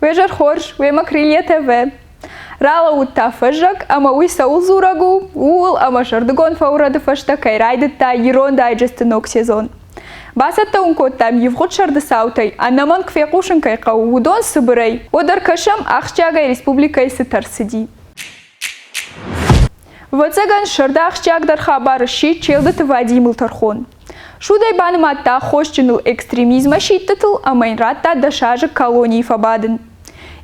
Уе зӕр хорз, уемӕ Крылья ТВ. Ралӕууыд та фӕззӕг, ӕмӕ уый цӕуыл дзурӕг у, ууыл ӕмӕ сӕрдыгон фӕурӕды фӕстӕ кӕй райдыдта ирон дайджесты ног сезон. Бацӕттӕ уын кодтам ивгъуыд сӕрды цаутӕй, ӕнӕмӕнг фехъусын кӕй хъӕуы, уыдон цыбырӕй. Уӕддӕр кӕсӕм, ахсджиагӕй республикӕйы цытӕ ӕрцыди. Ӕвӕццӕгӕн, сӕрды ахсджиагдӕр хабар сси Челдыты Вадимыл тӕрхон. Судӕй банымадта аххосджыныл экстремизмӕ сидтытыл ӕмӕ йын радта дӕсазы колонийы фӕбадын.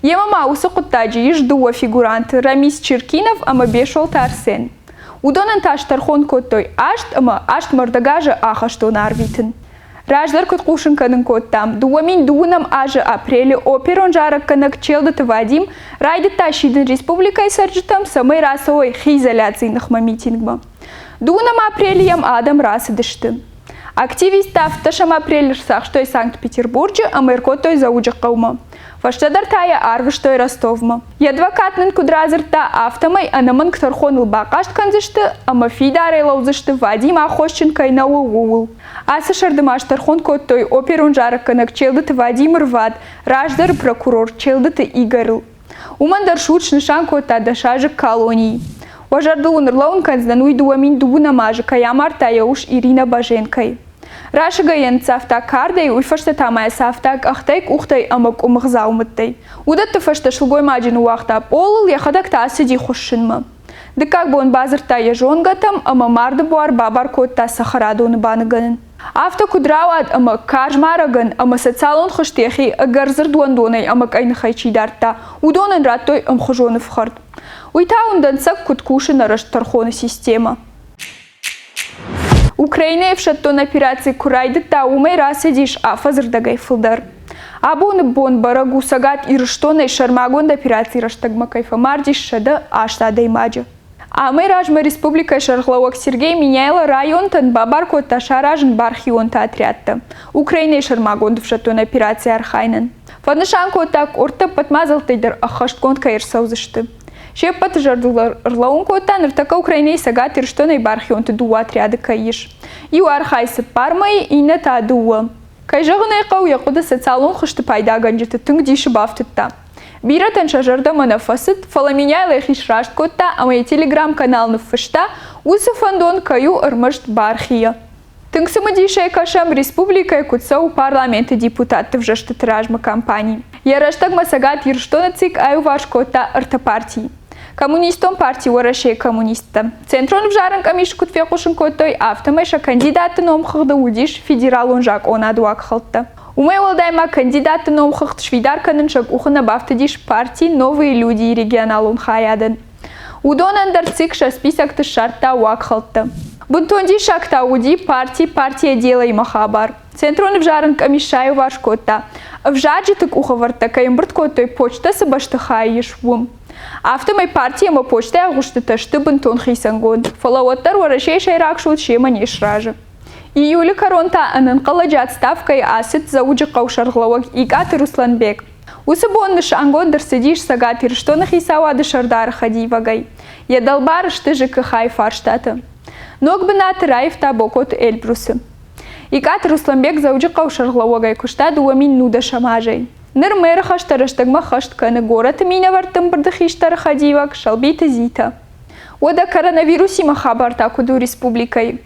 Йемӕ ма уыцы хъуыддаджы ис дыууӕ фигуранты Рамис Черкинов ӕмӕ Бесолты Арсен. Уыдонӕн та стӕрхон кодтой аст ӕмӕ аст мӕрдӕгазы ахӕстоны арвитын. Раздӕр куыд хъусын кӕнын кодтам, 2002 азы апрелы оперон зарӕггӕнӕг Челдыты Вадим райдыдта сидын республикӕйы цӕрджытӕм, цӕмӕй рацӕуой хиизоляцийы ныхмӕ митингмӕ. Дыууынӕм апрелы йӕм адӕм рацыдысты. Активисттӕ ӕвддӕсӕм апрелы рцахстой Санкт-Петербурджы ӕмӕ ӕркодтой Дзӕуджыхъӕумӕ. Фӕстӕдӕр та йӕ арвыстой Ростовмӕ. Йӕ адвокат нын куыд радзырдта, афтӕмӕй ӕнӕмӕнг тӕрхоныл бахъаст кӕндзысты ӕмӕ фидарӕй лӕудзысты, Вадим аххосджын кӕй нӕ у, ууыл. Ацы сӕрды ма стӕрхон кодтой оперон зарӕггӕнӕг Челдыты Вадимы рвад, раздӕры прокурор Челдыты Игорыл. Уымӕн дӕр суд снысан кодта дӕсазы колонийы. Уӕ зӕрдыл уын ӕрлӕууын кӕндзынӕн, уый 2002 азы кӕй амардта йӕ ус Ирина Баженкойы. Расыгӕй йӕ ныццавта кардӕй, уый фӕстӕ та ма йӕ цавта къӕхтӕй, къухтӕй ӕмӕ къуымых дзаумӕттӕй. Уыдӕтты фӕстӕ сылгоймаджы ныууагъта пъолыл, йӕхӕдӕг та ацыди хуыссынмӕ. Дыккаг бон бадзырдта йӕ зонгӕтӕм ӕмӕ марды буар бабар кодта цӕхӕрадоны баныгӕнын. Афтӕ куыд рауад, ӕмӕ карз марӕгӕн ӕмӕ социалон хызты йӕхи ӕгӕр дзырдуӕндонӕй ӕмӕ къӕйныхӕй чи дардта, уыдонӕн радтой ӕмхуызон ӕфхӕрд. Уый та уын дӕнцӕг куыд кусы нӕ рӕсттӕрхоны системӕ. Украинӕйы ӕфсӕддон операци куы райдыдта, уымӕй рацыдис афӕдзырдӕгӕй фылдӕр. Абоны бон бӕрӕг у Цӕгат Ирыстонӕй сӕрмагонд операцийы рӕстӕгмӕ кӕй фӕмардис 108 адӕймаджы. Амӕй размӕ республикӕйы сӕргълӕууӕг Сергей Меняйло районтӕн бабар кодта саразын бархионты отрядтӕ Украинӕйы сӕрмагонд ӕфсӕддон операцийы архайынӕн. Фӕнысан кодта, къордтӕ ӕппӕт мадзӕлттӕй дӕр ӕххӕстгонд кӕй ӕрцӕудзысты. Се ппӕты зӕрдыл дӕр ӕрлӕууын кодта, ныртӕккӕ Украинӕйы Цӕгат Ирыстонӕй бархионты дыууӕ отряды кӕй ис. Иу архайы цыппар мӕйы, иннӕ та дыууӕ. Кӕй зӕгъын ӕй хъӕуы, йӕ хъуыды социалон хызты пайдагӕнджыты тынг дисы бафтыдта. Бирӕтӕн сӕ зӕрдӕмӕ нӕ фӕцыд, фӕлӕ Меняйло йӕхи сраст кодта ӕмӕ йӕ телеграм-канал ныффыста, уыцы фӕндон кӕй у ӕрмӕст бархийӕ. Тынг цымыдисӕй кӕсӕм, республикӕйы куыд цӕуы парламенты депутатты ӕвзӕрстыты размӕ кампани. Йӕ рӕстӕгмӕ Цӕгат Ирыстоны ЦИК аиуварс кодта ӕртӕ партийы. Коммунистон парти Уӕрӕсейы коммунисттӕ. Центрон ӕвзарӕн къамисы куыд фехъусын кодтой, афтӕмӕй сӕ кандидатты номхыгъды уыдис федералон закъонады уагхӕлдтӕ. Уымӕй уӕлдай ма кандидатты номхыгъд сфидар кӕнын сӕ къухы нӕ бафтыдис парти «Новые люди»-йы регионалон хайадӕн. Уыдонӕн дӕр ЦИК сӕ списокты ссардта уагхӕлдтӕ. Бынтон диссаг та уыди парти «Партия дело»-имӕ хабар. Центрон ӕвзарӕн къамис саиуварс кодта, ӕвзарджыты къухӕвӕрдтӕ кӕй ӕмбырд кодтой почтӕ цы бӕстыхайы ис, уым. Афтӕмӕй парти ӕмӕ почтӕйы агъуыстытӕ сты бынтон хицӕнгонд, фӕлӕ уӕддӕр Уӕрӕсейы сӕйраг суд семӕ не сразы. Июлы кӕрон та ӕнӕнхъӕлӕджы отставкӕйы ацыд Дзӕуджыхъӕуы сӕргълӕууӕг Икъаты Русланбег. Уыцы бон нысангонд ӕрцыдис Цӕгат Ирыстоны хицауады сӕрдары хӕдивӕгӕй. Йӕ дӕлбар сты ЖКХ-йы фарстатӕ. Ног бынаты раивта Бокоты Эльбрусы. Икъаты Русланбег Дзӕуджыхъӕуы сӕргълӕууӕгӕй куыста 2010 азӕй. Ныр мэры хӕстӕ рӕстӕгмӕ хӕст кӕны горӕты минӕвӕртты ӕмбырды хистӕры хӕдивӕг Сӕлбиты Зитӕ. Уӕдӕ коронавирусимӕ хабар та куыд у республикӕйы?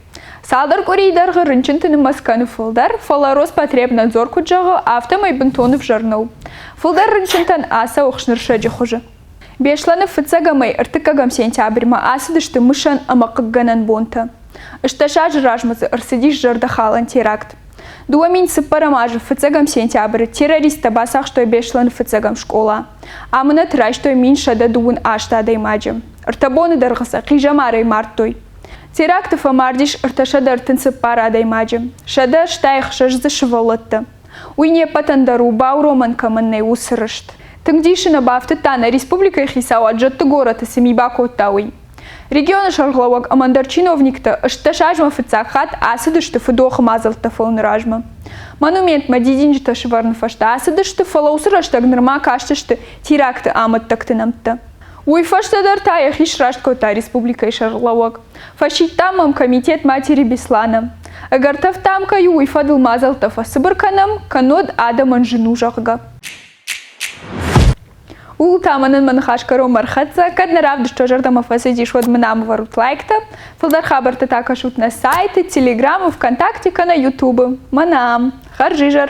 Цалдӕр къуырийы дӕргъы рынчынты нымӕц кӕны фылдӕр, фӕлӕ Роспотребнадзор куыд зӕгъы, афтӕмӕй бынтон ӕвзӕр нӕу. Фылдӕр рынчынтӕн ацӕуы ӕхснырсӕджы хуызы. Беслӕны фыццӕгӕмӕй ӕртыккӕгӕм сентябрьмӕ ацыдысты мысӕн ӕмӕ хъыггӕнӕн бонтӕ. 18 азы размӕ дзы ӕрцыдис зӕрдӕхалӕн теракт. 2004 азы фыццӕгӕм сентябры террористтӕ бацахстой Беслӕны фыццӕгӕм скъола. Амынӕт райстой 1128 адӕймаджы. Ӕртӕ боны дӕргъы сӕ хъизӕмарӕй мардтой. Теракты фӕмардис 334 адӕймаджы, 166 дзы сывӕллӕттӕ. Уый не ппӕтӕн дӕр у, бауромӕн кӕмӕн нӕй, уыцы рыст. Тынг дисы нӕ бафтыдта, нӕ республикӕйы хицауад зӕдты горӕты цы ми бакодта, уый. Регионы сӕргълӕууӕг ӕмӕ ӕндӕр чиновниктӕ 18 азмӕ фыццаг хатт ацыдысты фыдохы мадзӕлттӕ фӕуыны размӕ. Монументмӕ дидинджытӕ сывӕрыны фӕстӕ ацыдысты, фӕлӕ уыцы рӕстӕг нырма кастысты теракты амӕттӕгты нӕмттӕ. Уый фӕстӕ дӕр та йӕхи сраст кодта республикӕйы сӕргълӕууӕг. Фӕсидтам мӕм комитет Матери Беслана. Ӕгӕр тӕвдтам кӕй у, уый фӕдыл мадзӕлттӕ фӕцыбыр кӕнӕм, кӕннод адӕмӕн зын у, зӕгъгӕ. Ууыл та мӕнӕн мӕ ныхас кӕронмӕ ӕрхӕццӕ. Кӕд нӕ равдыст уӕ зӕрдӕмӕ фӕцыдис, уӕд мын ам ӕвӕрут лайктӕ. Фылдӕр хабӕрттӕ та кӕсут нӕ сайты, Телеграмы, ВКонтакте кӕнӕ Ютубы. Мӕнӕ ам. Хӕрзизӕр!